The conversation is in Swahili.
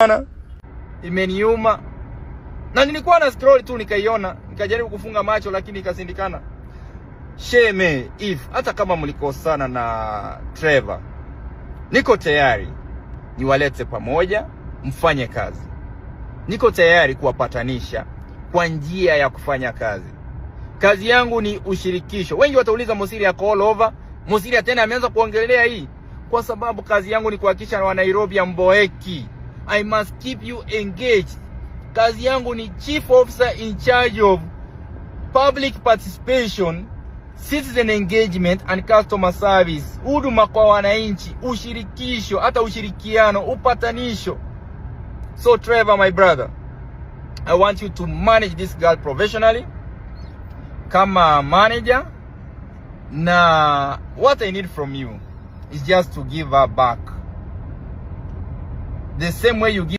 Sana, imeniuma na nilikuwa na scroll tu nikaiona, nikajaribu kufunga macho lakini ikashindikana. Shame if hata kama mlikosana na Trevor, niko tayari niwalete pamoja mfanye kazi. Niko tayari kuwapatanisha kwa njia ya kufanya kazi. Kazi yangu ni ushirikisho. Wengi watauliza, Mosiria ako all over. Mosiria tena ameanza kuongelea hii, kwa sababu kazi yangu ni kuhakikisha wa Nairobi hamboeki. I must keep you engaged. Kazi yangu ni chief officer in charge of public participation, citizen engagement and customer service, huduma kwa wananchi, ushirikisho, hata ushirikiano, upatanisho. So Trevor, my brother, I want you to manage this girl professionally kama manager, na what I need from you is just to give her back the same way you give